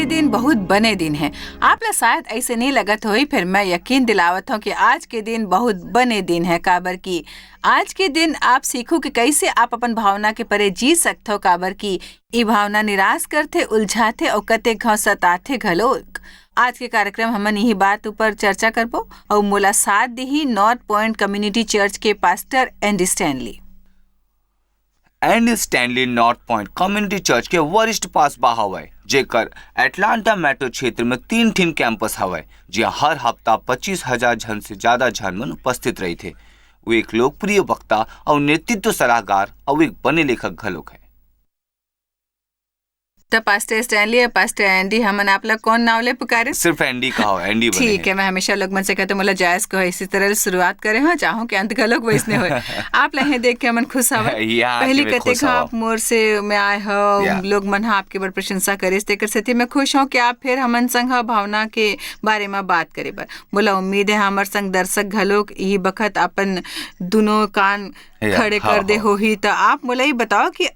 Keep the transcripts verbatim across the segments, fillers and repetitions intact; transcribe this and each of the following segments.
दिन बहुत बने दिन है। आप ला शायद ऐसे नहीं लगत होही, फिर मैं यकीन दिलावत हूँ कि आज के दिन बहुत बने दिन है, काबर कि आज के दिन आप सीखो कि कैसे आप अपन भावना के परे जी सकथो, काबर कि ई भावना निराश करथे, उलझाथे और कतेक घाव सताथे घलो। आज के कार्यक्रम हमन यही बात ऊपर चर्चा करबो और मोला साथ दिही नॉर्थ पॉइंट कम्युनिटी चर्च के pastor Andy Stanley. Andy Stanley north point community church के वरिष्ठ पासबा हवय, जेकर एटलांटा मेट्रो क्षेत्र में तीन ठिन कैंपस हवय, जिहां हर हफ्ता पच्चीस हजार झन से ज्यादा झन मन उपस्थित रहिथे। वो एक लोकप्रिय वक्ता और नेतृत्व सलाहकार और एक बने लेखक घलोक है। त पास्टर स्टैनली या पास्टर एंडी, हमन आप ला कौन नाव ले पुकारे? सिर्फ एंडी कहो, एंडी बने ठीक है। मैं हमेशा लोग मन से कहते, मोला जायज कहो, इसी तरह शुरुआत करे हो, चाहो कि अंत घलोक वैसने होए। आप ला हे देख के हमन खुश हवन। यहाँ आके पहली मैं कते खुश हो हवं। आप मोर से मैं आए हो, या। लोग मन हा आपके बड़ प्रशंसा करिस, तेकर सेती मैं खुश हूँ कि आप फिर हमन संग हा भावना के बारे में बात करे बर। मोला उम्मीद है हमर संग दर्शक घलोक यही बखत अपन दोनों कान या, खड़े हाँ, कर दे हाँ। होही। त आप मोला ये बताओ कि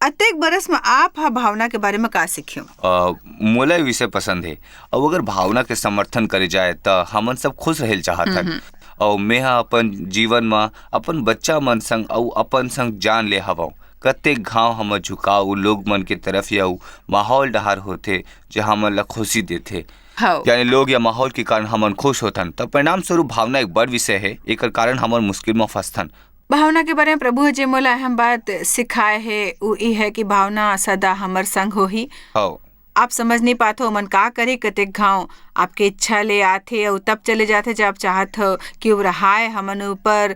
अतेक बरस में आप हा भावना के बारे में का सीखे हो? अ, मोला ये विषय पसंद है। और अगर भावना के समर्थन करे जाए, त हमन सब खुश रहल चाहत हन। और मैं हा अपन जीवन में अपन बच्चा मन संग अउ अपन संग जान ले हवं, कतेक घाव हमर झुकाव उ लोग मन के तरफ या उ माहौल डहार होथे, जे हमन ला खुशी देथे। हव। यानी लोग या माहौल के कारण हमन खुश होथन, त परिणाम स्वरूप भावना एक बड़ विषय है। एकर कारण हमन मुश्किल में फंसथन। भावना के बारे में प्रभु ह जे मोला अहम बात सिखाए हे, उ ई है कि भावना सदा हमर संग होही। हव। आप समझ नहीं पाथो, ओमन का करे, कतेक घाव आपके इच्छा ले आथे अउ तब चले जाथे, जब आप चाहत हो कि वो रहाए हमन ऊपर,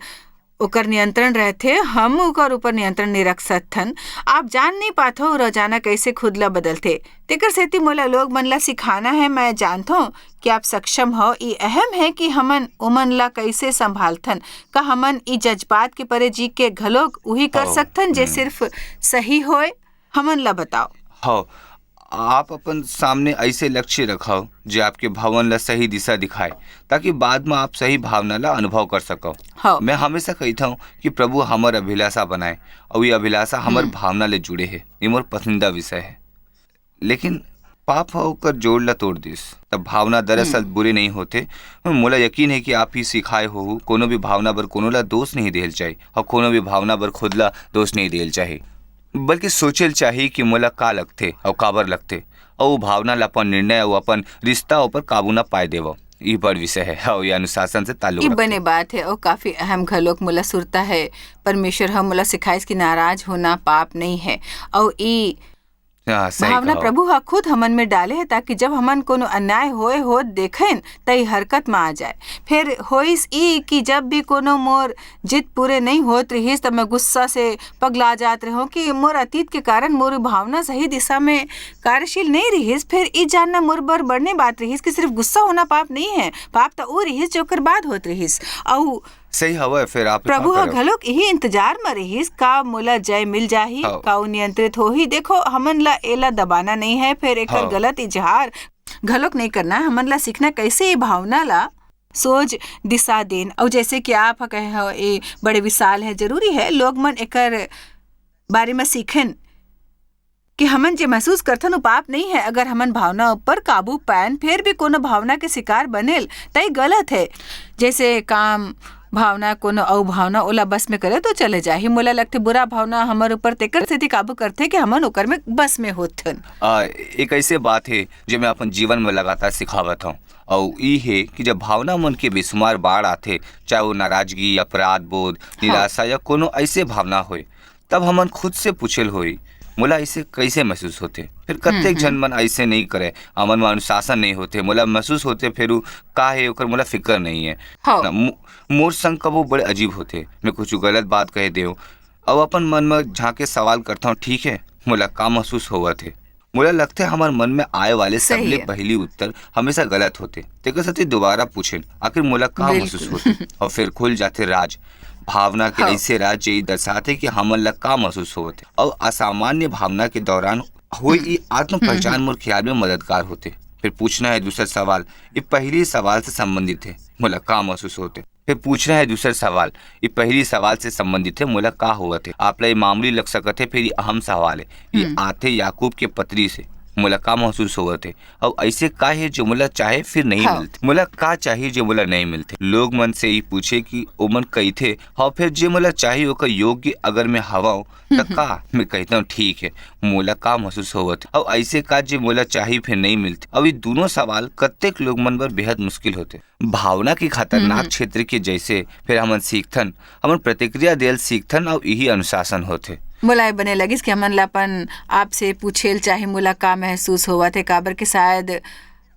ओकर नियंत्रण रहथे, हम ओकर ऊपर नियंत्रण नहीं रख सकथन। आप जान नहीं पाथो रोजाना कैसे खुद ला बदलथे। तेकर सेती मोला लोग मन ला सिखाना है। मैं जानथो कि आप सक्षम हो। ई अहम है कि हमन ओमन ला कैसे संभालथन। का हमन ई जज्बात के परे जी के घलोक उही कर हव। सकथन जे हम्म। सिर्फ सही होए? हमन ला बताओ। हव, आप अपन सामने ऐसे लक्ष्य रखव जे आपके भावन ला सही दिशा दिखाए, ताकि बाद में आप सही भावना ला अनुभव कर सकव। हव। मैं हमेशा कहिथव कि प्रभु हमर अभिलाषा बनाए, और ये अभिलाषा हमर भावना ले जुड़े है। ये मोर पसंदीदा विषय है। लेकिन पाप ह ओकर जोड़ ला तोड़ दिस। तब भावना दरअसल बुरे नहीं होते। मोला यकीन है कि आप ही सिखाए हो, कोनो भी भावना बर कोनो ला दोष नहीं देल चाही और कोनो भी भावना बर खुद ला दोष नहीं देल चाही, बल्कि सोचेल चाही कि मोला का लगथे और काबर लगथे, और वो भावना ला अपन निर्णय और अपन रिश्ता ऊपर काबू ना पाए देवो। ये बड़ विषय है और ये अनुशासन से ताल्लुक ई रखथे। बने बात है और काफी अहम घलोक मोला सुरता है। परमेश्वर ह मोला सिखाइस कि नाराज होना पाप नहीं है। और ई हाँ, सही भावना कहो। प्रभु ह खुद हमन में डाले है, ताकि जब हमन कोनो अन्याय होए होत देखेन, त ई हरकत में आ जाए। फिर होइस ई कि जब भी कोनो मोर जिद पूरे नहीं होत रिहिस, तब मैं गुस्सा से पगला जात रहूं कि मोर अतीत के कारण मोर भावना सही दिशा में कार्यशील नहीं रिहिस। फिर ई जानना मोर बर बड़ने बात रिहिस कि सिर्फ गुस्सा होना पाप नहीं है, पाप त ऊ रिहिस जो ओकर बाद होत रिहिस। अऊ सही हवय, फिर आप प्रभु का ह करव? घलोक यही इंतजार म रिहिस, का मोला जय मिल जाही, हव। का ऊ नियंत्रित होही। देखो, हमन ला एला दबाना नहीं है, फिर एकर हव। गलत इजहार घलोक नहीं करना है। हमन ला सीखना कैसे ये भावना ला सोच दिशा देन। अउ जैसे कि आप ह कहे हो, ये बड़े विशाल है, जरूरी है लोग मन एकर बारे में सीखन कि हमन जे महसूस करथन, वो पाप नहीं है। अगर हमन भावना ऊपर काबू पायन, फिर भी कोनो भावना के शिकार बनेल, त ई गलत है। जैसे काम भावना कोनो अउ भावना ओला बस में करे तो चले जाही। मोला लगथे बुरा भावना हमर ऊपर तेकर सेती काबू करथे कि हमन ओकर में बस में होथन। आ, एक ऐसे बात है जो मैं अपन जीवन में लगातार सिखावत हूँ, और ई है कि जब भावना मन के बेसुमार बाढ़ आथे, चाहे वो नाराजगी, अपराध बोध, निराशा या कोनो ऐसे भावना होए, तब हमन खुद से पूछेल होई, मोला ऐसे कैसे महसूस होथे? फिर कतेक झन मन ऐसे नहीं करे, हमन में अनुशासन नहीं होथे, मोला महसूस होथे, फिर उ का है ओकर मोला फिकर नहीं है। हाँ। ना, मो-, मोर संग कबो बड़े अजीब होथे, मैं कुछ गलत बात कह देव, अब अपन मन में झांके सवाल करता हूँ, ठीक है, मोला का महसूस होवत है? मोला लगथे हमर मन में आए वाले सही सबले है। पहली उत्तर हमेशा गलत होथे। तेकर सेती दोबारा पूछेन, आखिर मोला का बिल्कुल। महसूस होथे? और फिर खुल जाथे राज। भावना के हाँ। ऐसे राज, जे ई दर्शाथे कि हमन ला का महसूस होवत है। और असामान्य भावना के दौरान होई ई आत्म पहचान मोर ख्याल में मददगार होथे। फिर पूछना है दूसरा सवाल, ये पहली सवाल से संबंधित है, मोला का महसूस होथे? फिर पूछना है दूसरा सवाल, ये पहली सवाल से संबंधित है, मोला का होवत है? आप ला ये मामूली लग सकत है, फिर ये अहम सवाल है। ये आथे याकूब के पत्री से। मोला का महसूस होवत हे, अउ ऐसे का हे जो मोला चाहे फिर नहीं हाँ। मिलथे? मोला का चाही जो मोला नहीं मिलथे? लोग मन से ई पूछे कि ओमन कहिथे, हाँ, फिर जे मोला चाही ओकर योग्य अगर मैं हवं, त का मैं कहता हूँ ठीक है? मोला का महसूस होवत हे? अउ ऐसे का जे मोला चाही फिर नहीं मिलथे? अउ ये दोनों सवाल कतेक लोग मन बर बेहद मुश्किल होथे। भावना के खतरनाक हम्म। क्षेत्र के जैसे फिर हमन सीखथन, हमन प्रतिक्रिया देल सीखथन, अउ यही अनुशासन होथे। मोला ये बने लगिस कि हमन ला अपन आप से पूछेल चाहे मोला का महसूस होवत हे, काबर के शायद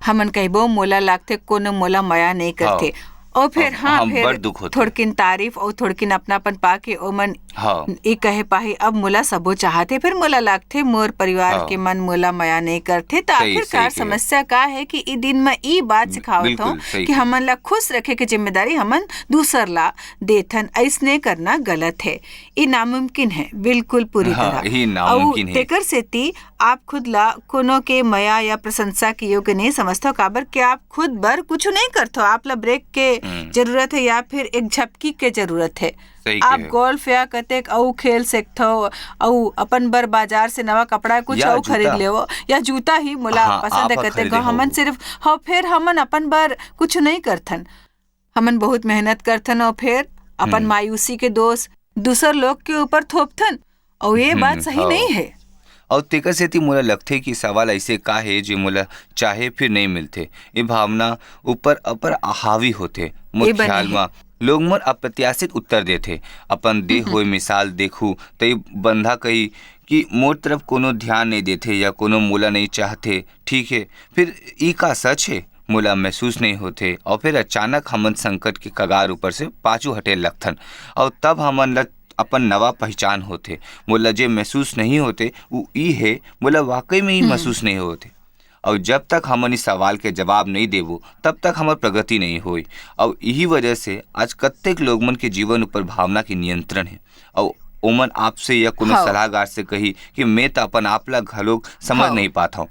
हमन कहिबो, "मोला लागथे कोनो मोला मया नहीं करथे।" हाँ। अउ फिर, हम, हाँ, हम फिर बड़ दुख होथे। थोड़किन तारीफ अउ थोड़किन अपनापन पाके ओमन हाँ। ई कहे पाही, "अब मोला सबो चाहत हे, फिर मोला लागथे मोर परिवार हाँ। के मन मोला मया नहीं करथे।" त सही, आखिरकार सही कहे। समस्या का हे कि ई दिन म ई बात बि-, सिखावत बिल्कुल हूँ सही कि कहे। हमन ला खुश रखे के जिम्मेदारी हमन दूसर ला देथन। अइसने करना गलत हे, ई नामुमकिन हे, बिल्कुल पूरी हाँ, तरह। यही नामुमकिन अउ हे। तेकर सेती आप खुद ला कोनो के मया या प्रशंसा के योग्य नहीं समझथव, काबर के आप खुद बर कुछ नहीं करथव। आप ला ब्रेक के हम्म। जरूरत हे या फिर एक झपकी के जरूरत हे। सही आप कहे। गोल्फ या कतेक अउ खेल सकथव, अउ अपन बर बाजार से नवा कपड़ा कुछ या अउ खरीद जूता। लेवो, या जूता ही मोला हाँ, पसंद हे आप कतेक खरीदे गो। हमन हो। सिर्फ, हाँ, फिर हमन अपन बर कुछ नहीं करथन। हमन बहुत मेहनत करथन अउ फिर अपन हम्म। मायूसी के दोष दूसर लोग के ऊपर थोपथन, अउ ये हम्म, बात सही हाँ। नहीं हे। अउ तेकर सेती मोला लगथे कि सवाल ऐसे का हे जे मोला चाहे फिर नहीं मिलथे। ये भावना ऊपर अपर हावी होथे। मोर ये बने ख्याल हे। म लोग मन अप्रत्याशित उत्तर देथे, अपन दे हम्म। होए मिसाल देखू त ये बंधा कही कि मोर तरफ कोनो ध्यान नहीं देथे या कोनो मोला नहीं चाहथे। ठीक हे, फिर ई का सच हे? मोला महसूस नहीं होथे। अउ फिर अचानक हमन संकट के कगार ऊपर से पाछू हटे लगथन, अउ तब हमन ला अपन नवा पहचान होथे। मोला जे महसूस नहीं होथे, उ ई हे, मोला वाकई में ही हम्म। महसूस नहीं होथे। अउ जब तक हमन इस सवाल के जवाब नहीं देबो, तब तक हमर प्रगति नहीं होई। अउ यही वजह से आज कतेक लोग मन के जीवन ऊपर भावना के नियंत्रण हे। अउ ओमन आपसे या कोनो हाँ। सलाहकार से कही कि मैं त अपन आप ला घलोक समझ हाँ। नहीं पाथव।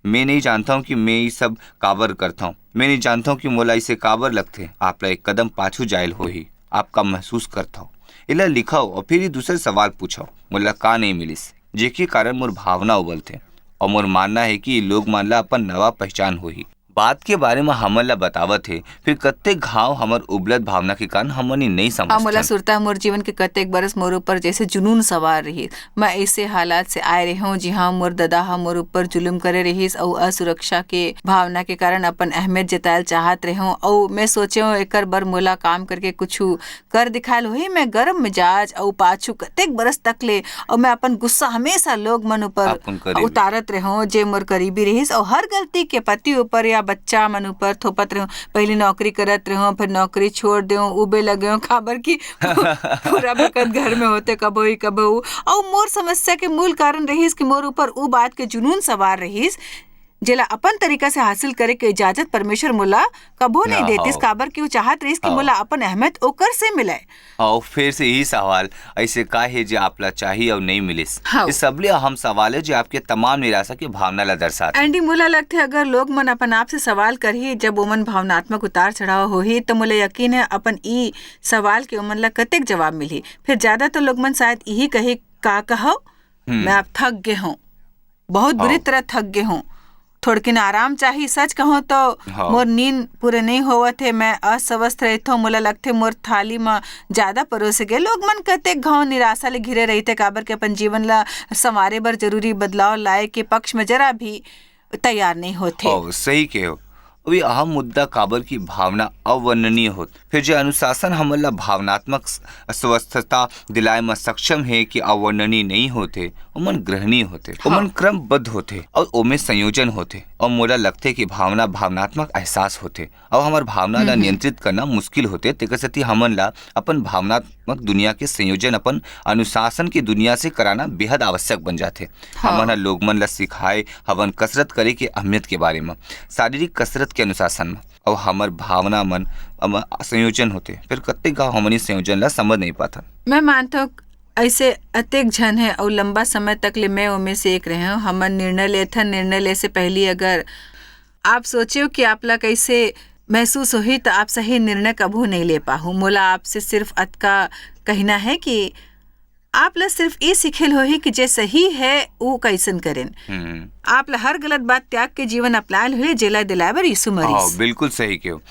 मैं नहीं जानता हूँ कि मैं ये सब काबर करता हूँ। मैं नहीं जानता हूँ कि मोला इसे काबर लगथे। आप ला एक कदम पाछू जायल होही। आप का महसूस करता हूँ, एला लिखाओ अउ फिर ये दूसरे सवाल पूछो, मोला का नहीं मिलिस, जेके कारण मोर भावना उबलथे। अउ मोर मानना हे कि ये लोग मन ला अपन नवा पहचान होही। बात के बारे म हमन ला बतावत हे, फिर कतेक घाव हमर उबलत भावना के कारण हमन ही नहीं हाँ, मोला समझथन। सुरता हे मोर जीवन के कतेक बरस मोर ऊपर जैसे जुनून सवार रहिस। मैं ऐसे हालात से आए रहे हूँ, जिहाँ मोर ददा ह मोर ऊपर जुलुम करे रहिस अउ असुरक्षा के भावना के कारण अपन अहमियत जतायल चाहत रहे हूँ। अउ मैं सोचे हूँ, एकर बर मोला काम करके कुछ कर दिखायल होही। मैं गरम मिजाज अउ पाछू कतेक बरस तक ले, अउ मैं अपन गुस्सा हमेशा लोग मन ऊपर अपन करे भी। उतारत रहे हूँ, जे मोर करीबी रहिस, अउ हर गलती के पति ऊपर या बच्चा मन ऊपर थोपत रहे हूँ। पहली नौकरी करत रहे हूँ, फिर नौकरी छोड़ दे हूँ, उबे लगे हूँ, काबर कि पूरा बखत घर में होते, कभो ही कभो। अउ मोर समस्या के मूल कारण रहिस कि मोर ऊपर उ बात के जुनून सवार रहिस, जेला अपन तरीका से हासिल करे के इजाजत परमेश्वर मोला कभो नहीं ना देतिस, हो। काबर कि वो चाहत रहिस कि हो। मोला अपन अहमियत ओकर से मिले। अउ फिर से यही सवाल, ऐसे का हे जे आप ला चाही अउ नहीं मिलिस? हाँ। ये सबले अहम सवाल हे, जे आपके तमाम निराशा के भावना ला दर्शात हे। एंडी, मोला लगथे, अगर लोग मन अपन आप से सवाल करही, जब ओमन भावनात्मक उतार चढ़ाव होही, त मोला यकीन हे, अपन ई सवाल के ओमन ला कतेक जवाब मिलही। फिर ज्यादातर लोग मन शायद यही कही, "का कहव? हम्म। मैं अब थक गे हूँ, बहुत बुरी हाँ। तरह थक गे हूँ।" थोड़किन आराम चाही। सच कहूँ तो हाँ। मोर नींद पूरे नहीं होवत हे, मैं अस्वस्थ रहथों, मोला लगथे मोर थाली म ज्यादा परोसे गे। लोग मन कतेक घाव निराशा ले घिरे रहिथे, काबर के अपन जीवन ला संवारे बर जरूरी बदलाव लाए के पक्ष में जरा भी तैयार नहीं होथे। हाँ, सही कहे हो। अउ ये अहम मुद्दा, काबर की भावना अवर्णनीय होत। फिर जे अनुशासन हमन ला भावनात्मक स-, स्वस्थता दिलाए म सक्षम हे कि अवर्णनीय नहीं होथे, ओमन ग्रहणीय होथे, हाँ। ओमन क्रमबद्ध होथे अउ ओमे संयोजन होथे। अउ मोला लगथे कि भावना भावनात्मक एहसास होथे अउ हमर भावना ला हम्म। नियंत्रित करना मुश्किल होथे। तेकर सेती हमन ला अपन भावनात्मक दुनिया के संयोजन अपन अनुशासन की दुनिया से कराना बेहद आवश्यक बन जाथे। हाँ। हमन ह लोग मन ला सिखाए हवन कसरत करे के अहमियत के बारे म, शारीरिक कसरत के अनुशासन म। अउ हमर भावना मन, अम, संयोजन होथे, फिर कतेक घाव हमन इस संयोजन ला समझ नहीं पाथन। मैं मानथव, ऐसे अतेक झन हे अउ लंबा समय तक ले मैं ओमे से एक रहे हूँ। हमन निर्णय लेथन, निर्णय ले से पहली अगर आप सोचेव कि आप ला कैसे महसूस होही, त आप सही निर्णय कभू नहीं ले पाहू। मोला आपसे सिर्फ अतका कहना है कि आप ला सिर्फ ये सिखेल होही कि जे सही है, वो कैसन करेन। हम्म। आप ला हर गलत बात त्याग के जीवन अपनायल होही, जेला दिलाए बर यीशु हाँ, मरीस। बिल्कुल सही कहो।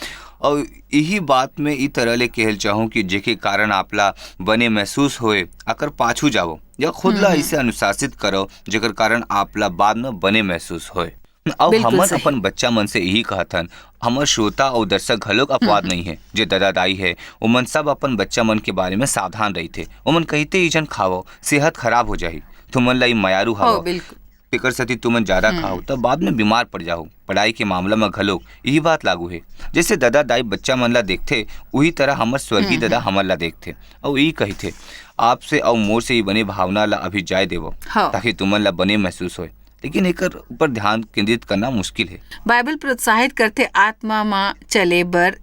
और यही बात मैं ई तरह ले कहल चाहूँ कि जेके कारण आप ला बने महसूस होए, अकर पाछू जाओ या खुद ला हम्म। ऐसे अनुशासित करो, जेकर कारण आप ला बाद में बने महसूस होए। अब बिल्कुल हमन सही। अपन बच्चा मन से यही कहथन, हमर श्रोता अउ दर्शक घलोक अपवाद हम्म। नहीं है, जे दादा दाई है, ओमन सब अपन बच्चा मन के बारे में सावधान रहिथे। ओमन कहिथे, "ई झन खावो, सेहत खराब हो जाही, तुमन ला ई मयारू हो, हवो, बिल्कुल। तेकर सेती तुमन ज्यादा हम्म। खाओ, तब बाद में बीमार पड़ जाओ।" पढ़ाई के मामला में घलोक यही बात लागू है। जैसे दादा दाई बच्चा मन ला देखथे, उही तरह हमर स्वर्गीय हम्म, दादा हम्म। हमन ला देखथे। अउ ई कहिथे, "आपसे अउ मोर से ई बने भावना ला अभी जाए देवो, हाँ। ताकि तुमन ला बने महसूस होए।" लेकिन एकर ऊपर ध्यान केंद्रित करना मुश्किल है। बाइबल प्रोत्साहित करथे आत्मा म चले बर,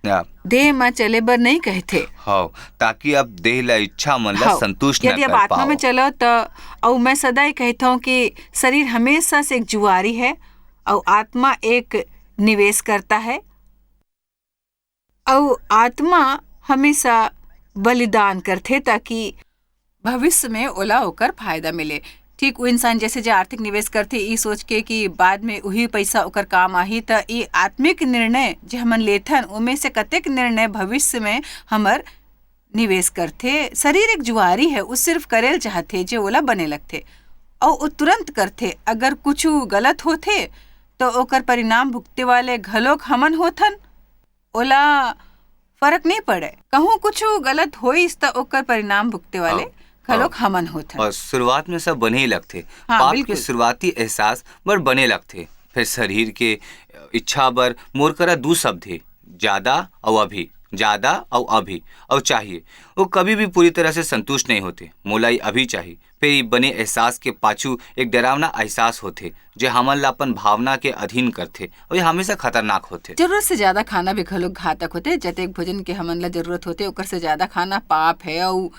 या। देह म चले बर नहीं कहथे। हाँ, ताकि आप देह ला इच्छा मन ला हाँ, संतुष्ट न यदि आप कर आत्मा पाओ। में चलो तो, अउ मैं सदा ही कहता हूँ कि शरीर हमेशा से एक जुआरी है, अउ आत्मा एक निवेश करता है, अउ आत्मा हमेशा बलिदान करथे, ताकि भविष्य में ओला ओकर फायदा मिले। ठीक वो इंसान जैसे जे आर्थिक निवेश करथे, ई सोच के कि बाद में उही पैसा ओकर काम आही, त ई आत्मिक निर्णय जे हमन लेथन, ओमे से कतेक निर्णय भविष्य में हमर निवेश करथे। शरीर एक जुआरी है, वो सिर्फ करेल चाहथे जे ओला बने लगथे, अउ वो तुरंत करथे। अगर कुछ गलत होथे, तो ओकर परिणाम भुगते वाले घलोक हमन होथन। ओला फर्क नहीं पड़े, कहूँ कुछ गलत होइस, त ओकर परिणाम भुगते वाले हाँ, घलोक हाँ। हमन होथन। और शुरुआत में सब बने ही लगथे। हाँ, पाप के बिल्कुल। शुरुआती एहसास बर बने लगथे। फिर शरीर के इच्छा बर मोर करा दू शब्द हे, ज्यादा अउ अभी, ज्यादा अउ अभी, अउ चाहिए। वो कभी भी पूरी तरह से संतुष्ट नहीं होते। मोला ई अभी चाहिए। फिर ई बने एहसास के पाछू एक डरावना एहसास होथे, जे हमन ला अपन भावना के अधीन करथे, अउ ये हमेशा खतरनाक होथे। जरूरत से ज्यादा खाना भी घलोक घातक होथे। जतेक भोजन के हमन ला जरूरत होथे, ओकर से ज्यादा खाना पाप है। अउ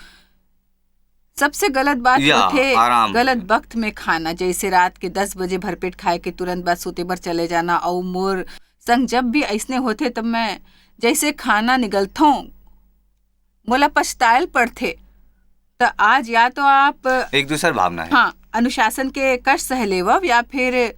सबसे गलत बात या, होथे आराम गलत वक्त में खाना, जैसे रात के दस बजे भरपेट खाए के तुरंत बाद सोते बर चले जाना। अउ मोर संग जब भी ऐसने होथे, तब मैं जैसे खाना निगलथों, मोला पछतायल पड़थे। त आज या तो आप एक दूसर भावना है। हाँ, अनुशासन के कष्ट सह लेवव, या फिर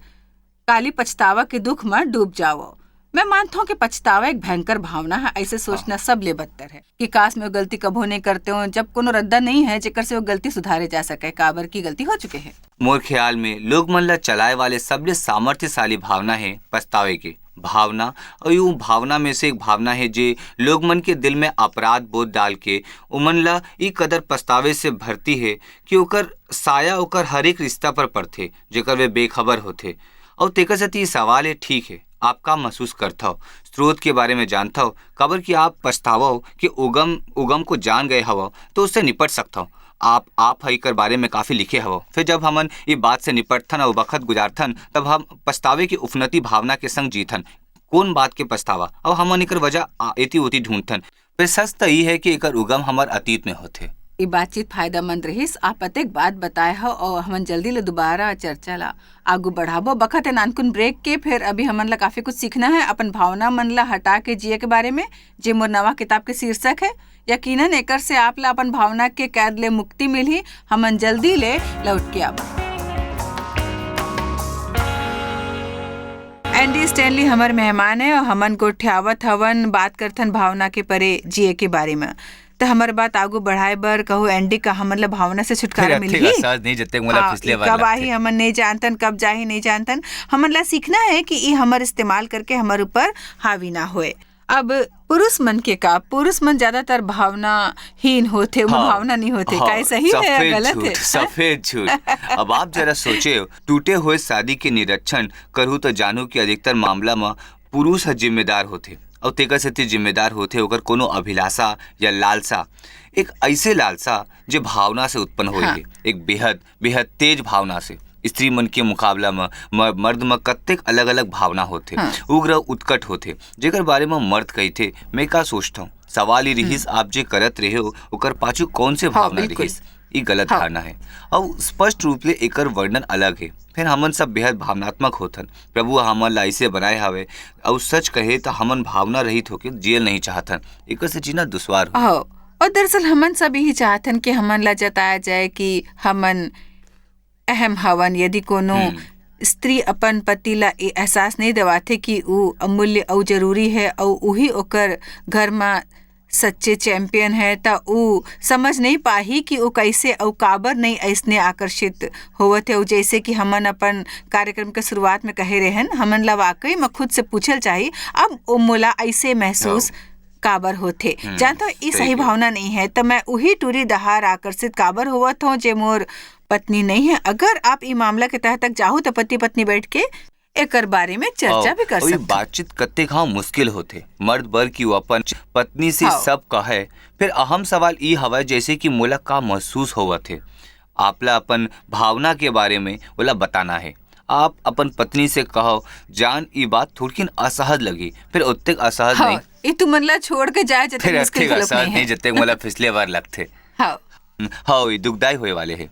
काली पछतावा के दुख म डूब जावव। मैं मानथों कि पछतावा एक भयंकर भावना है। ऐसे सोचना हाँ। सबले बदतर है कि काश मैं वो गलती कभो नहीं करते हूँ, जब कोनो रद्दा नहीं है जेकर से वो गलती सुधारे जा सके, काबर की गलती हो चुके है। मोर ख्याल में लोग मन ला चलाए वाले सबले सामर्थ्यशाली भावना है पछतावे के भावना। और यूं भावना में से एक भावना है जे लोग मन के दिल में अपराध बोध डाल के उमन ला ई कदर पछतावे से भरती है कि ओकर साया ओकर हर एक रिश्ता पर पड़थे, जेकर वे बेखबर होथे। और तेकर सेती ई सवाल है, ठीक है, आप का महसूस करथव, स्रोत के बारे में जानथव, काबर कि आप पछतावव कि उगम उगम को जान गए हवव, तो उससे निपट सकथव। आप आप ह एकर बारे में काफी लिखे हवव। फिर जब हमन ई बात से निपटथन और वक्त गुजारथन, तब हम पछतावे की उफनती भावना के संग जीथन। कौन बात के पछतावा? और हमन एकर वजह आ, एती ओती ढूंढथन। फिर सच त ई है कि एकर उगम हमर अतीत में होथे। ई बातचीत फायदामंद रहिस। आप अतेक बात बताए हो और हमन जल्दी ले दोबारा चर्चा ला आगू बढ़ाबो। बखत है नानकुन ब्रेक के, फिर अभी हमन ला काफी कुछ सीखना है अपन भावना मन ला हटा के जिए के बारे में, जे मोर नवा किताब के शीर्षक है। यकीनन एकर से आप ला अपन भावना के कैद ले मुक्ति मिलही। हमन जल्दी ले लौट के आबो। एंडी स्टैनली हमर मेहमान है और हमन गोठियावत हवन, बात करथन भावना के परे जिए के बारे में। त हमर बात आगू बढ़ाए बर कहू एंडी, का हमन ला भावना से छुटकारा फिर मिलही? अतका सहज नहीं, जतका मोला हाँ, पिछले ई बार कब लगथे। आही हमन नहीं जानतन, कब जाही नहीं जानतन। हमन ला सीखना है कि ई हमर इस्तेमाल करके हमर ऊपर हावी ना होए। अब पुरुष मन के का, पुरुष मन ज्यादातर भावनाहीन होथे, वो हाँ, भावना नहीं होथे। हाँ, का ये सही है या सफेद गलत झूठ, है? सफेद झूठ। अब आप जरा सोचे, टूटे हुए शादी के निरीक्षण करहू तो जानहू कि अधिकतर मामला म पुरुष ह जिम्मेदार होथे, अउ तेकर सेती जिम्मेदार होथे ओकर कोनो अभिलाषा या लालसा, एक ऐसे लालसा जे भावना से उत्पन्न होए हाँ। हे, एक बेहद, बेहद तेज भावना से। स्त्री मन के मुकाबला म, म, मर्द म कत्तेक अलग-अलग भावना होथे, हाँ। उग्र, उत्कट होथे, जेकर बारे म मर्द कहिथे, "मैं का सोचथंव?" सवाल ये रिहिस, हम्म। आप जे करत रहे हो, ओकर पाछू कौन से हाँ, भावना बिल्कुल। रिहिस? ई गलत हाँ। धारणा है। अउ स्पष्ट रूप ले एकर वर्णन अलग है। फिर हमन सब बेहद भावनात्मक होथन। प्रभु ह हमन ला ऐसे बनाए हवे, अउ सच कहे त हमन भावना रहित होके जियल नहीं चाहथन। एकर से जीना दुश्वार हो। हाँ। और दरअसल हमन सब यही चाहथन कि हमन ला जताया जाए कि हमन अहम हवन। यदि कोनो हम्म। स्त्री अपन पति ला ये एहसास नहीं दिवाथे कि ऊ अमूल्य अउ जरूरी है, अउ उही ओकर घर मा सच्चे चैंपियन है, त ऊ समझ नहीं पाही कि ऊ कैसे अउ काबर नहीं ऐसने आकर्षित होवत है। अउ जैसे कि हमन अपन कार्यक्रम के शुरुआत में कहे रहन, हमन ला वाकई में खुद से पूछल चाही, अब ओ मोला ऐसे महसूस हाँ। काबर होथे। हम्म, जानथव, ई सही सही कहे। भावना नहीं है, त मैं उही टूरी डहार आकर्षित काबर होवत हूँ जे मोर पत्नी नहीं है। अगर आप ई मामला के तह तक जाहू, त पति पत्नी बैठ के एकर बारे में चर्चा हाँ, भी कर अउ ई सकथव। बातचीत कतेक हाँ मुश्किल होथे। मर्द बर कि वो अपन पत्नी से हाँ। सब कहे, फिर अहम सवाल ई हवय जैसे कि मोला का महसूस होवत हे। आपला अपन भावना के बारे में ओला बताना है। आप अपन पत्नी से कहो, "जान, ई बात थोड़किन असहज लगी," फिर ओतेक असहज हाँ, नहीं। ई तुमन ला छोड़ के जाए जतेक फिर मुश्किल अतेक घलोक असहज नहीं है। नहीं, जतेक मोला पिछले बार लगथे। हाँ। हम्म, हाँ, ई दुखदाई होए वाले है।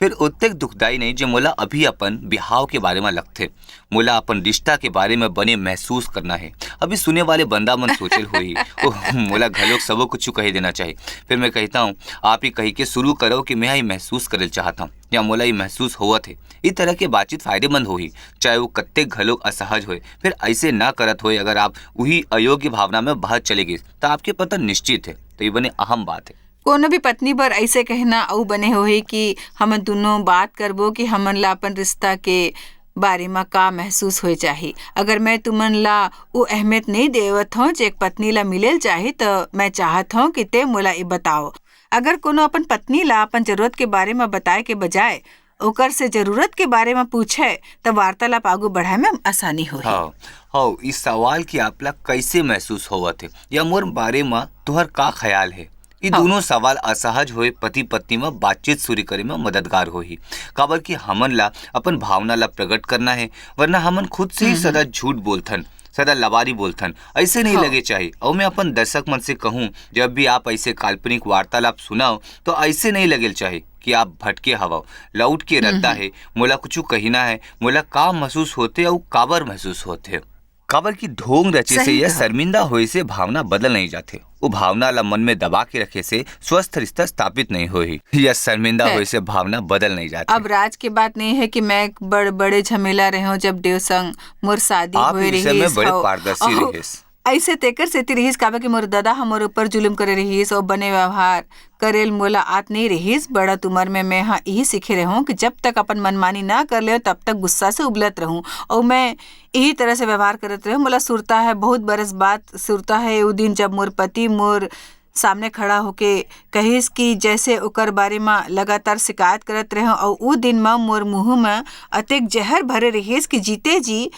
फिर ओतेक दुखदाई नहीं जे मोला अभी अपन बिहाव के बारे में लगथे। मोला अपन रिश्ता के बारे में बने महसूस करना है। अभी सुने वाले बंदा मन सोचल होही, "ओह, मोला घलोक सबो कुछ कह देना चाहिए।" फिर मैं कहता हूँ, "आप ही कही के शुरू करो कि मैं ये महसूस करल चाहता हूँ या मोला ये महसूस होवत है।" इस तरह के बातचीत फायदेमंद होही, चाहे वो कत्ते घलोक असहज होए। फिर ऐसे ना करत होए, अगर आप वही अयोग्य भावना में बह चले गए, तो आपके पतन निश्चित है। तो ये बने अहम बात है। कोनो भी पत्नी बर ऐसे कहना अउ बने होही कि हमन दोनों बात करबो कि हमन ला अपन रिश्ता के बारे म का महसूस होए चाही। अगर मैं तुमन ला उ अहमियत नहीं देवत हूँ जे एक पत्नी ला मिलेल चाही, त मैं चाहत हूँ कि ते मोला ये बताओ। अगर कोनो अपन पत्नी ला अपन जरूरत के बारे म बताए के बजाय ओकर से जरूरत के बारे म पूछे, त वार्तालाप आगू बढ़ाए में आसानी होही। हाँ, हाँ, इस सवाल कि आपला कैसे महसूस होवत है या मोर बारे म तुहर का ख्याल है, ये हाँ। दोनों सवाल असहज होए पति पत्नी म बातचीत शुरू करे म मददगार होही। काबर कि हमन ला अपन भावना ला प्रकट करना है, वरना हमन खुद से ही हम्म, सदा हम्म। झूठ बोलथन, सदा लबारी बोलथन, ऐसे नहीं हाँ। लगे चाही। और मैं अपन दर्शक मन से कहूँ, जब भी आप ऐसे काल्पनिक वार्तालाप सुनाओ, तो ऐसे नहीं लगेल चाही कि आप भटके हवव। लौट के हम्म, रद्दा हम्म। है, मोला कुछ कहिना है, मोला का महसूस होथे अउ काबर महसूस होथे। काबर कि ढोंग रचे से सही या कहा। शर्मिंदा होए से भावना बदल नहीं जाथे। वो भावना ला मन में दबा के रखे से स्वस्थ रिश्ता स्थापित नहीं होही। या शर्मिंदा खैर। होए से भावना बदल नहीं जाथे। अब राज के बात नहीं है कि मैं एक बड़, बड़े झमेला रहे हूँ, जब देव संग मोर शादी आप होए इस विषय में रहिस बड़े हव। पारदर्शी अहो, रहिस। ऐसे तेकर सेती रहिस, काबर कि मोर ददा ह मोर ऊपर जुलुम करे रहिस, अउ बने व्यवहार करेल मोला आत नहीं रहिस। बड़त उमर में मैं ह इही सीखे रहूं कि जब तक अपन मनमानी ना कर लेव, तब तक गुस्सा से उबलत रहूं। अउ मैं इही तरह से व्यवहार करत रहूं। मोला सुरता है, बहुत बरस बाद सुरता है, उ दिन जब मोर पति मोर सामने खड़ा होके कहिस कि जैसे ओकर बारे म लगातार शिकायत करत रहूं, अउ उ दिन म मोर मुंह म अतेक जहर भरे रहिस कि जीते जी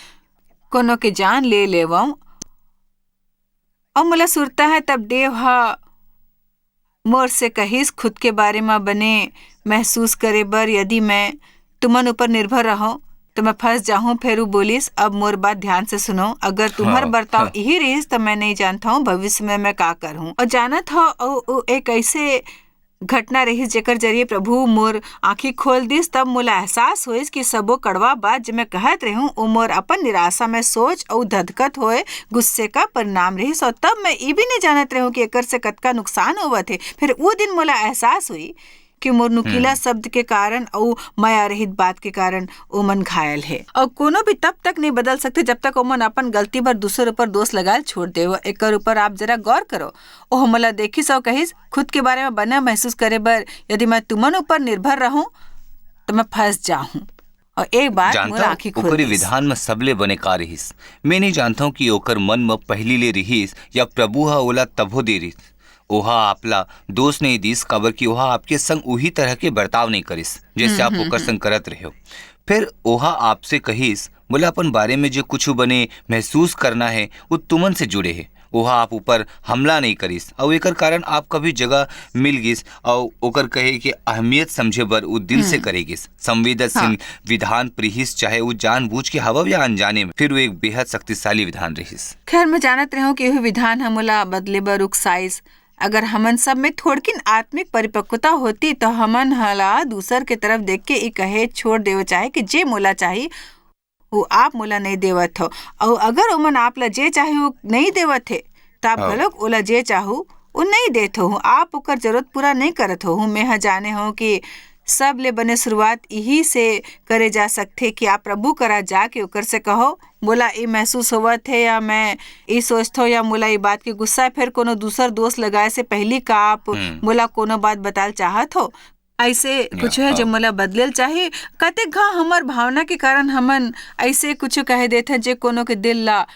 कोनो के जान ले लेवं। अउ मोला सुरता है, तब देव ह मोर से कहिस, "खुद के बारे म बने महसूस करे बर यदि मैं तुमन ऊपर निर्भर रहूं, तो मैं फंस जाहूं।" फेर उ बोलिस, "अब मोर बात ध्यान से सुनो, अगर तुम्हर हाँ, बर्ताव हाँ। इही रहिस, तो मैं नहीं जानता हूँ भविष्य में मैं का करहूँ।" और जानत हो, उ, उ एक ऐसे घटना रहिस, जेकर जरिए प्रभु मोर आँखी खोल दिस। तब मोला एहसास होइस कि सबो कड़वा बात, जे मैं कहत रहूं, ओ मोर अपन निराशा में सोच अउ धधकत होए गुस्से का परिणाम रहिस। और तब मैं ई भी नहीं जानत रहूं कि एकर से कतका नुकसान होवत हे। फिर वो दिन मोला एहसास हुई कि मोर नुकीला हम्म। शब्द के कारण अउ मया रहित बात के कारण ओमन घायल हे। और कोनो भी तब तक नहीं बदल सकते, जब तक ओमन अपन गलती बर दूसर ऊपर दोष लगायल छोड़ देव। एकर ऊपर आप जरा गौर करो। ओह मोला देखिस अउ कहिस, "खुद के बारे में बने महसूस करे बर यदि मैं तुमन ऊपर निर्भर रहूं, तो मैं फंस जाहूं।" और एक बार जानता मोर हूँ, आँखी खोल ओकरी दिस। विधान में सबले बने का रहिस। मैं नहीं जानता हूँ कि ओकर मन में पहली ले रहिस या प्रभु ह ओला तभो दे रहिस। ओहा आपला दोष नहीं दिस, काबर कि ओहा आपके संग उही तरह के बर्ताव नहीं करिस, जैसे हम्म, आप हम्म, ओकर हम्म। संग करत रहे हो। फिर ओहा आपसे कहिस, "मोला अपन बारे में जो कुछ बने महसूस करना है, वो तुमन से जुड़े है।" ओहा आप ऊपर हमला नहीं करिस, अउ एकर कारण आपका भी जगह मिल गिस, अउ ओकर कहे के अहमियत समझे बर उ दिल से हम्म। करे गिस। संवेदनशील हाँ। विधान प्रिहिस, चाहे उ जानबूझ के हवव या अनजाने में, फिर वो एक बेहद शक्तिशाली विधान रहिस। खैर, मैं जानत रहूं कि यह विधान ह मोला बदले बर उकसाइस। अगर हमन सब में थोड़किन आत्मिक परिपक्वता होती, तो हमन हला दूसर के तरफ देख के ई कहे छोड़ देवे चाहे कि जे मोला चाही, वो आप मोला नहीं देवत हो। अउ अगर ओमन आप ला जे चाही, वो नहीं देवत हे, त आप हाँ। घलोक ओला जे चाहू, वो नहीं देत होहू, आप ओकर जरूरत पूरा नहीं करत होहू। मैं ह जाने हूँ कि सब ले बने शुरुआत यही से करे जा सकथे कि आप प्रभु करा जाके ओकर से कहो, "मोला ये महसूस होवत हे, या मैं ये सोचत हूँ, या मोला ये बात के गुस्सा है।" फिर कोनो दूसर दोष लगाए से पहली का आप हम्म। मोला कोनो बात बताल चाहत हो? ऐसे या, कुछ है जो हाँ। मोला बदलेल चाही? कतेक घाव हमर भावना के कारण हमन ऐसे कुछ कह देथन जे कोनो के दिल ला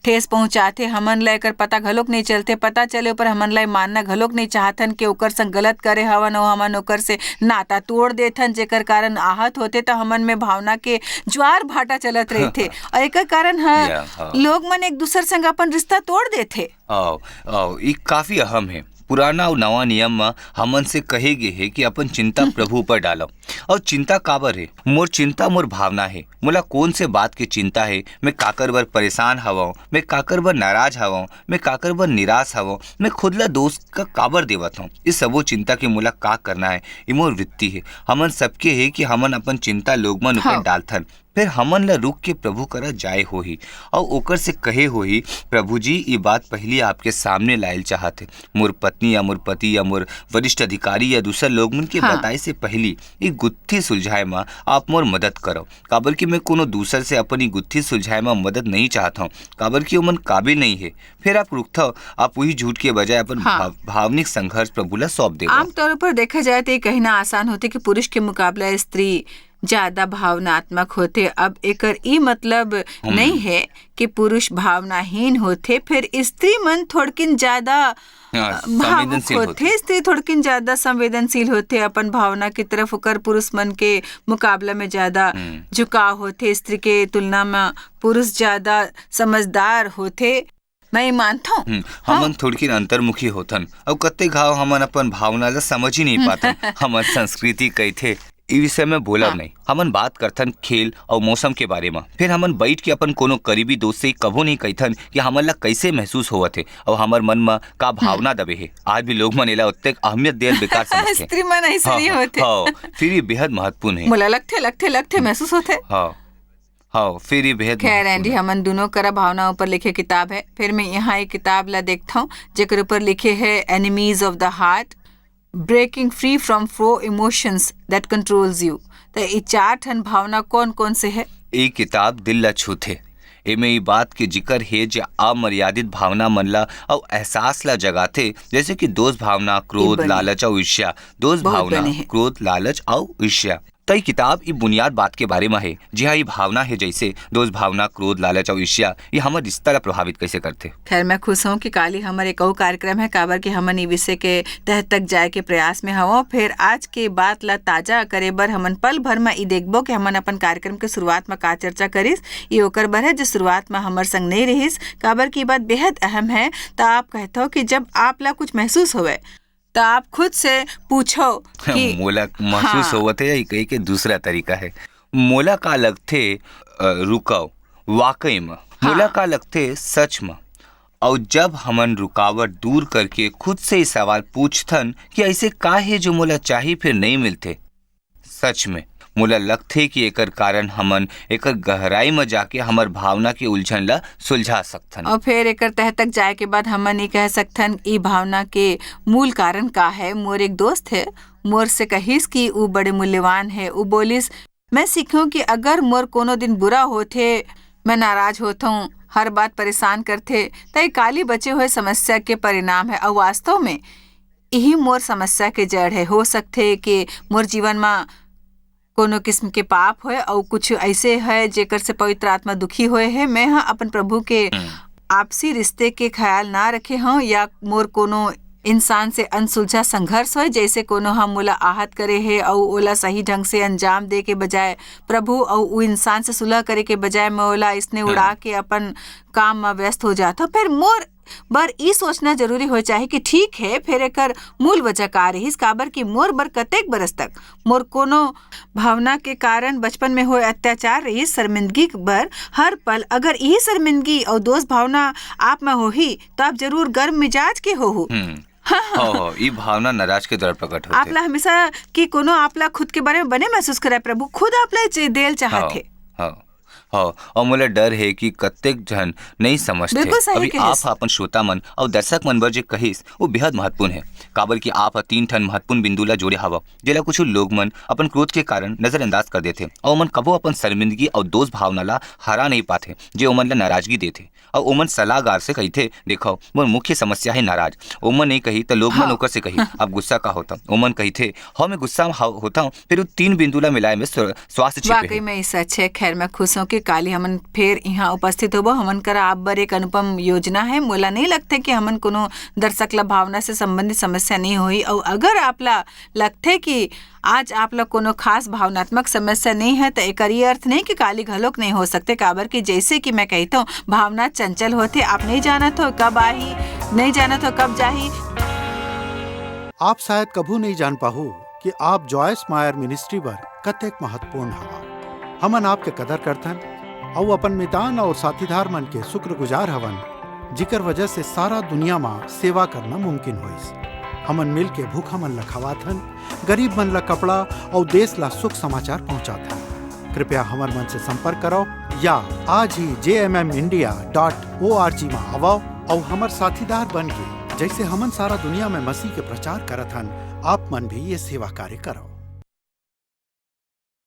ठेस पहुंचाथे, हमन ला एकर पता घलोक नहीं चलथे, पता चले ऊपर हमन ला मानना घलोक नहीं चाहथन कि ओकर संग गलत करे हवन, और हमन ओकर से नाता तोड़ देथन, जेकर कारण आहत होथे, तो हमन में भावना के ज्वार भाटा चलत रहिथे। और एकर कारण ह, या, हाँ। लोग मन एक दूसर संग अपन रिश्ता तोड़ देथे। आओ, आओ, ई काफी अहम है। पुराना अउ नवा नियम म हमन से कहे गे हे कि अपन चिंता हम्म। प्रभु ऊपर डालो। अउ चिंता काबर हे? मोर चिंता मोर भावना हे। मोला कौन से बात के चिंता हे? मैं काकर बर परेशान हवं? मैं काकर बर नाराज हवं? मैं काकर बर निराश हवं? मैं खुद ला दोष का काबर देवत हूँ? इस सबो चिंता के मोला का करना है? ये मोर वृत्ति हे। हमन सबके हे कि हमन अपन चिंता लोग मन ऊपर हाँ। डालथन। फिर हमन ला रुक के प्रभु करा जाए होही, अउ ओकर से कहे होही, "प्रभु जी, ये बात पहली आपके सामने लायल चाहत हे। मोर पत्नी या मोर पति या मोर वरिष्ठ अधिकारी या दूसर लोग मन के हाँ। बताए से पहली ये गुत्थी सुलझाए म आप मोर मदद करो, काबर कि मैं कोनो दूसर से अपन ये गुत्थी सुलझाए म मदद नहीं चाहत हूँ, काबर कि ओमन काबिल नहीं हे।" फिर आप रुकथव, आप वही झूठ के बजाय अपन हाँ। भाव-, भावनिक संघर्ष प्रभु ला सौंप देवो। आमतौर पर देखा जाए तो ये कहना आसान होथे कि पुरुष के मुकाबला स्त्री ज्यादा भावनात्मक होथे। अब एकर ई मतलब हम्म। नहीं है कि पुरुष भावनाहीन होथे, फिर स्त्री मन थोड़किन ज्यादा हाँ, भावुक संवेदनशील होथे, होथे। स्त्री थोड़किन ज्यादा संवेदनशील होथे अपन भावना की तरफ, ओकर पुरुष मन के मुकाबला में ज्यादा हम्म। झुकाव होथे। स्त्री के तुलना में पुरुष ज्यादा समझदार होथे। मैं ये मानथौं। हम्म, हाँ। हमन थोड़किन अंतर्मुखी होथन, अउ कत्ते घाव हमन अपन भावना ला समझ ही नहीं पाथन। हमर संस्कृति कहिथे, "ई विषय में बोलब हाँ। नहीं।" हमन बात करथन खेल अउ मौसम के बारे म, फिर हमन बैठ के अपन कोनो करीबी दोस्त से कभू नहीं कहिथन कि हमन ला कैसे महसूस होवत हे अउ हमर मन म का भावना हम्म। दबे हे। आज भी लोग मन एला ओतेक अहमियत देल बेकार समझथे। स्त्री मन ऐसे हाँ, नहीं हाँ, होथे। हाँ, फिर ये बेहद महत्वपूर्ण है। मोला लगथे, लगथे, लगथे, हम्म। महसूस होथे। हाँ। हाँ, फिर ये बेहद खैर, महत्वपूर्ण एंडी, है। हमन दोनों करा भावना ऊपर लिखे किताब है। फिर मैं यहाँ एक किताब ला देखता हूँ, जेकर ऊपर लिखे है Enemies of the Heart, Breaking Free from Four Emotions That Controls You। तो ये चार ठन भावना कौन कौन से है? ये किताब दिल ला छूथे। एमे ई बात के जिक्र हे जे अमर्यादित भावना मन ला अउ एहसास ला जगाथे, जैसे कि दोष भावना, क्रोध, बने। लालच अउ ईर्ष्या। दोष बहुत भावना, बने हे। क्रोध, लालच अउ ईर्ष्या। त ई किताब ई बुनियाद बात के बारे म हे, जी हाँ, ई भावना हे जैसे दोष भावना, क्रोध, लालच अउ ईर्ष्या, ये हमर रिश्ता ला प्रभावित कैसे करथे। खैर, मैं खुश हूँ कि काली हमर एक अउ कार्यक्रम है, काबर के हमन ई विषय के तह तक जाए के प्रयास में हवं। फिर आज के बात ला ताजा करे बर हमन पल भर म ई देखबो कि हमन अपन कार्यक्रम के शुरुआत म का चर्चा करिस। ये ओकर बर है जो शुरुआत म हमर संग नहीं रहिस, काबर की बात बेहद अहम है। त आप कहथो कि जब आप ला कुछ महसूस होवे, त आप खुद से पूछो कि मोला महसूस हाँ। होवत हे या कहे के दूसरा तरीका है, मोला का लगथे, अ, रुकाव, वाकई म, मोला हाँ। का लगथे सच म? अउ जब हमन रुकावट दूर करके खुद से ही सवाल पूछथन कि ऐसे का हे जो मोला चाही फिर नहीं मिलथे, सच में, मोला लगथे कि एकर कारण हमन एकर गहराई म जाके हमर भावना के उलझन ला सुलझा सकथन। अउ फेर एकर तह तक जाए के बाद हमन ये कह सकथन, ई भावना के मूल कारण का है? मोर एक दोस्त है, मोर से कहिस कि ऊ बड़े मूल्यवान है। ऊ बोलिस, "मैं सीखूं कि अगर मोर कोनो दिन बुरा होथे, मैं नाराज होथूं, हर बात परेशान करथे, त ये काली बचे हुए समस्या के परिणाम है।" अउ वास्तव में यही मोर समस्या के जड़ है। हो सकथे कि मोर जीवन म कोनो किस्म के पाप होय अउ कुछ ऐसे है जेकर से पवित्र आत्मा दुखी होए है। मैं ह अपन प्रभु के हम्म। आपसी रिश्ते के ख्याल ना रखे हूँ या मोर कोनो इंसान से अनसुलझा संघर्ष होय, जैसे कोनो ह मोला आहत करे हे अउ ओला सही ढंग से अंजाम दे के बजाय प्रभु अउ उ इंसान से सुलह करे के बजाय मैं ओला इसने हम्म। उड़ा के अपन काम म व्यस्त हो जात हूँ। फिर मोर बर ई सोचना जरूरी हो चाहे कि ठीक है, फिर एकर मूल वजह का रहिस, काबर कि मोर बर कतेक बरस तक मोर कोनो भावना के कारण बचपन में होए अत्याचार रहिस, शर्मिंदगी बर हर पल। अगर यही शर्मिंदगी अउ दोष भावना आप में होही, तो आप जरूर गर्म मिजाज के होहू। हम्म। हाँ, हाँ। हो, हो, ई भावना नाराज के द्वारा प्रकट होथे। आप ला हमेशा कि कोनो आप ला खुद के बारे में बने महसूस कराए, प्रभु खुद आप ला चे-, देल चाहत हाँ, हे। हाँ। हव, अउ मोला डर हे कि कतेक झन नइ समझथे। बिल्कुल सही अभी कहिस। आप ह अपन श्रोता मन अउ दर्शक मन बर जे कहिस, वो बेहद महत्वपूर्ण हे, काबर कि आप ह तीन ठन महत्वपूर्ण बिंदु ला जोड़े हवव, जेला कुछ लोग मन अपन क्रोध के कारण नजरअंदाज कर देथे, अउ ओमन कभू अपन शर्मिंदगी अउ दोष भावना ला हरा नइ पाथे, जे ओमन ला नाराजगी देथे। अउ ओमन सलाहकार से कहिथे, "देखव, मोर मुख्य समस्या हे नाराज।" ओमन नइ कही, त लोग मन हाँ। ओकर से कही, "आप गुस्सा का होता?" ओमन कहिथे, "हव, मैं गुस्सा म हा-, होता हूँ।" फिर वो तीन बिंदु ला मिलाए में स्व-, स्वास्थ्य छिपे वाकई हे। में ये सच है। खैर, मैं खुश हूँ कि काली हमन फेर यहाँ उपस्थित होबो। हमन करा आप बर एक अनुपम योजना है। मोला नहीं लगते कि हमन कोनो दर्शक ला भावना से संबंधित समस्या नहीं होई। अउ अगर आप ला लगथे कि आज आप ला कोनो खास भावनात्मक समस्या नहीं है, त एकर ये अर्थ नहीं कि काली घलोक नहीं हो सकते, काबर कि जैसे कि मैं कहता हूँ, भावना चंचल होथे, आप नहीं जानत हो कब आही, नहीं जानत हो कब जाही। आप शायद कभू नहीं जान पाहू कि आप जॉयस मायर मिनिस्ट्री बर कतेक महत्वपूर्ण हवा। हमन आपके कदर करथन अउ अपन मितान अउ साथीदार मन के शुक्रगुजार हवन, जिकर वजह से सारा दुनिया म सेवा करना मुमकिन होइस। हमन मिल के भूखा मन ल खवाथन, गरीब मन ल कपड़ा अउ देश ला सुख समाचार पहुंचाथन। कृपया हमर मन से संपर्क करव या आज ही J M M India dot O R G म आवव अउ हमर साथीदार बन के, जैसे हमन सारा दुनिया में मसीह के प्रचार करत हन, आप मन भी ये सेवा कार्य करव।